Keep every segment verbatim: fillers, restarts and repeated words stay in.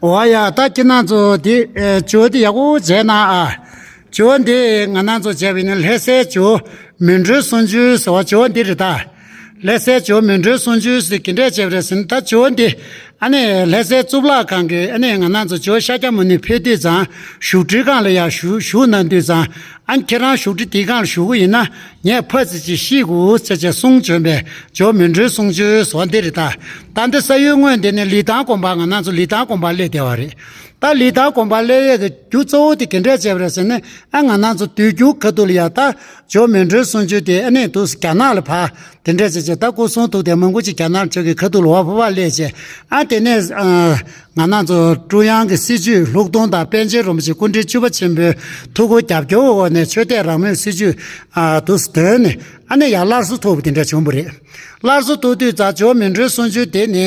འོ་ཡ། ད་ཁྱེད་རང་ཚོ་འདི་ཨེ་ཇོ་འདི་ཡག་པོ་བྱས་ན་ཨ། ཇོ་འདི་ང་རང་ཚོ་བྱས་པ་ཡིན་ན་ལྷ་སའི་ཇོ་མི་འགྲོའི་གསུང་ཆོས་ཟེར་བ་ཇོ་འདི་རེད་ད། ལྷ་སའི་ཇོ་མི་འགྲོའི་གསུང་ཆོས་ཟེར་གྱི་འདྲ་བྱས་པ་རེད་ཟེར་ན། ད་ཇོ་འདི་ཨ་ནི་ལྷ་སའི་གཙུག་ལག་ཁང་གི་ཨ་ནི་ང་རང་ཚོ་ཇོ་ཤཱཀྱ་མུ་ནེ་ཕེབས་དུས་ཙང་བཞུགས་ཁྲིའི་སྒང་ལ་ཡ་བཞུགས་བཞུགས་གནང་དུས་ཙང་། ཨ་ནི་ཁྱེད་རང་བཞུགས་ཁྲི་དེའི་སྒང་ལ་བཞུགས་ཀྱི་ཡིན་ན་ངས་ཕར་ཙམ་ཅིག་ཤེས་དགོས་ཟེར་བྱས་གསུང་བྱོན་པའི་ཇོ་མི་འགྲོའི་གསུང་ཆོས་ཟེར་བ་འདི་རེད་ད། ད་འདི་ས་ཡུལ་དངོས་འདི་ནི་ལི་ཐང་དགོན་པ། ང་རང་ཚོ་ལི་ཐང་དགོན་པ་སླེབས་བསྡད་པ་རེད། ད་ལི་ཐང་དགོན་པ་སླེབས་ཡས་ཀྱི་རྒྱུ་གཙོ་བོ་དེ་ག་འདྲས་བྱས་པ་རེད་ཟེར་ན། ཨ་ང་རང་ཚོ་དུས་འགྱུར་ཁ་ཐུག་ལ་ཡ་ད་ཇོ་མི་འགྲོའི་གསུང་ཆོས་དེ་ཨ་ནི་འདུག་རྒྱ་ནག་ལ་ཕར་དེ་འདྲས་བྱས་བྱས། ད་སྐུ་གསུང་ཐུགས་རྟེན་མང་པོ་ཅིག་རྒྱ་ནག་ཕྱོགས་ཀྱི་ཁ་ཐུག་ལ་འོ་ཕོར་པ་སླེབས་བྱས། ཨ་དེ་ནས་ཨ་ང་རང་ཚོ་ཀྲུང་དབྱང་གི་སྲིད་བྱུས་ལྷུག་གཏོང་དང་པཎ་ཆེན་རིན་པོ་ཆེ་སྐུ་ཕྲེང་བཅུ་པ་ཆེན་པོའི་ཐུགས་ཁུར་རྒྱབ་སྐྱོར་འོག་ནས་ཆོས་དད་རང་མོས་སྲིད་བྱུས་ཨ་འདུག་སེ་བཏོན་ནས་ཨ་ནི་ཡར་སླར་གསོ་ཐུབ་པ་དེ་འདྲ་བྱུང་བ་རེད། སླར་གསོ་ཐུབ་དུས་ཙང་ཇོ་མི་འགྲོའི་གསུང་ཆོས་དེ་ནི་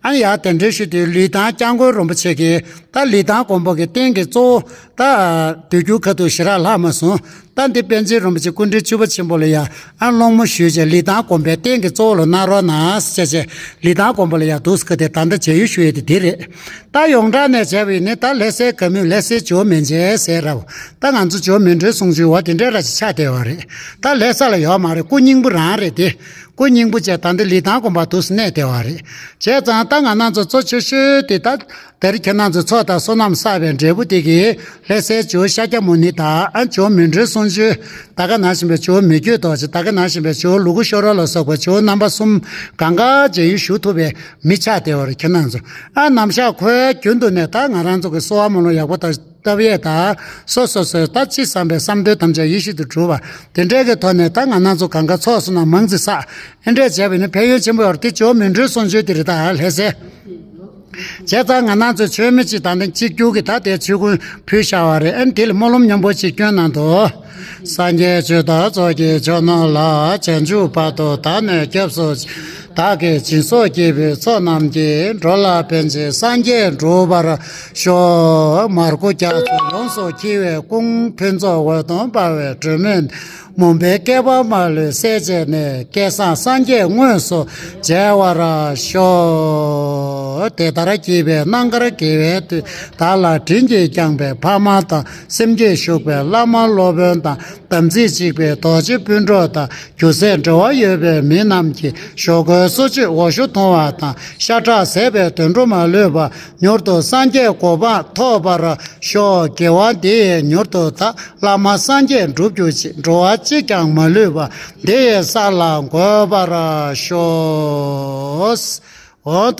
ཨ་ནི་ཡར་གདན་འདྲེན་ཞུས་དུས་ལི་ཐང་སྐྱབས་མགོན་རིན་པོ་ཆེ་གིས་ད་ལི་ཐང་དགོན་པ་གི་རྟེན་གྱི་གཙོ་བོ་ད་དུས་འགྱུར་ཁ་ཐུག་ཞེ་དྲག་ལྷག་མ་སོང་། ད་འདི་པཎ་ཆེན་རིན་པོ་ཆེ་སྐུ་ཕྲེང་བཅུ་པ་ཆེན་པོ་ལ་ཡ་ཨ་སློང་མོ་ཞུས་བྱས་ལི་ཐང་དགོན་པའི་རྟེན་གྱི་གཙོ་བོ་ལ་གནང་རོགས་གནང་ཟེར་བྱས་ལི་ཐང་དགོན་པ་ལ་ཡ་འདུག་སེ་ཁ་དེ་ད་ལྟ་མཇལ་ཡུལ་ཞུ་ཡས་དེ་འདི་རེད། ད་ཡོངས་གྲགས་ནས་བྱས་པ་ཡིན་ན་ད་ལྷ་སའི་དགའ་མོས་ལྷ་སའི་ཇོ་མན་ཆད་ཟེར་རབ། ད་ང་ཚོ་ཇོ་མི་འགྲོའི་གསུང་ཆོས་འོ་དེ་འདྲ་ར་ཞིག་ཆགས་བསྡད་པ་རེད། ད་ལྷ་ས་ལ་ཡོད་མ་རེད། སྐུ་རྙིང་པ་རང་རེད་དེ། སྐུ་རྙིང་པ་བྱས་ད་འདི་ལི་ཐང་དགོན་པ་འདུག་སེ་གནས་བསྡད་པ་རེད། བྱས་ཙང་ད་ང་རང་ཚོ་གཙོ་ཆེ་ཤོས་དེ་ད་དེར་ཁྱེད་རང་ཚོ་ཚོགས་དང་བསོད་ནམས་བསགས་པའི་འབྲས་བུ་དེ་གིས་ལྷ་སའི་ཇོ་ཤཱཀྱ་མུ་ནེ་དང་ཨ་ཇོ་མི་འགྲོའི་གསུང་ཆོས། ད་ག་ནང་བཞིན་པའི་ཇོ་མི་བསྐྱོད་རྡོ་རྗེ། ད་ག་ནང་བཞིན་པའི་ཇོ་ལུ་གུ་ཤོ་རོ་ལ་སོགས་པའི་ཇོ་རྣམ་པ་གསུམ་གང་ག་མཇལ་ཡུལ་ཞུ་ཐུབ་པའི་མི་ཆགས་བསྡད་པ་རེད། ཁྱེད་རང་ཚོ་ཨ་ནམ་ཞག་ཁོའི་རྒྱུན་དུ་ནས་ད་ང་རང་ཚོ་གི་གསོལ་བ་སྨོན་ལམ་ཡག་པོ་དང་བཏབ་ཡས་དང་སོ་སོ་སོའི་ད་ཅི་བསམ་པའི་བསམ་དོན་ཐམས་ཅད་ཡིད་བཞིན་དུ་འགྲུབ་པ་དེ་འདྲའི་གི་ཐོག་ནས་ད་ང་རང་ཚོ་གང་ག་ཚོགས་སུ་ན་མང་ཙི་བསགས། ཨེ་འདྲས་བྱས་པ་ཡིན་ན་ཕན་ཡོན་ཆེན་པོ་ཡོད་རེད། དེ་ཇོ་མི་འགྲོའི་གསུང་ཆོས་དེ་རེད་ད་ལྷ་སའི། བྱས་ཙང་ང་རང་ཚོ་ཆོས་མི་གཅིག་དང་ལྡན་གཅིག་གྱུར་གྱི་ད་དེ་ཆོས་གུན་ཕུལ་བཞག་པ་རེད། ཨ་ནི་དེ་ལ་སྨོན་ལམ་མཉམ་པོ་གཅིག་སྐྱོན་གནང་དོ། སངས་རྒྱས་ཆོས་བདག་ཚོགས་ཀྱི་མཆོག་ནོར་ལ། བྱང་ཆུབ་བར་དུ་བདག་ནི་སྐྱབས་སུ་མཆི། བདག་གིས་སྦྱིན་སོགས་བགྱིས་པའི་ཚོགས་རྣམས་ཀྱིས། འགྲོ་ལ་ཕན་ཕྱིར་སངས་རྒྱས་འགྲུབ་པར་ཤོག། མར་ཁུ་རྒྱ་མཚོ་ཡོངས་སུ་འཁྱིལ་བའི་སྐུ། ཕུན་ཚོགས་འོད་སྟོང་འབར་བའི་སྒྲོན་མེ། མུན་པའི་བསྐལ་པ་མ་ལུས་སེལ་བྱས་ནས། སྐལ་བཟང་སངས་རྒྱས་དངོས་སུ་མཇལ་བར་ཤོག། དེ་ལྟར་བགྱིས་པའི་རྣམ་དཀར་དགེ་བའི་མཐུས། བདག་ལ་དྲིན་གྱིས་བསྐྱངས་པའི་ཕ་མ་དང་། སེམས་བསྐྱེད་ཞུགས་པའི་བླ་མ་སློབ་དཔོན་དང་། དམ་ཚིག་གཅིག་པའི་རྡོ་རྗེ་སྤུན་གྲོགས་དང་། རྒྱུ་མཚན་འབྲེལ་བ་ཡོད་པའི་མི་རྣམས་ཀྱིས། ཞོག་ཁོའི་གསོ་བཅུད་འོ་ཞོ་འཐུང་བ་དང་། ཤ་ཁྲག་ཟད་པའི་དུད་འགྲོ་མ་ལུས་པ། མྱུར་དུ་སངས་རྒྱས་གོ་འཕང་ཐོབ་པར་ཤོག། དགེ་བ་འདི་ཡིས་མྱུར་དུ་བདག། བླ་མ་སངས་རྒྱས་འགྲུབ་གྱུར་ཅིག། འགྲོ་བ་གཅིག་ཀྱང་མ་ལུས་པ། འདི་ཡི་ས་ལ་འགོད་པར་ཤོག། འོ།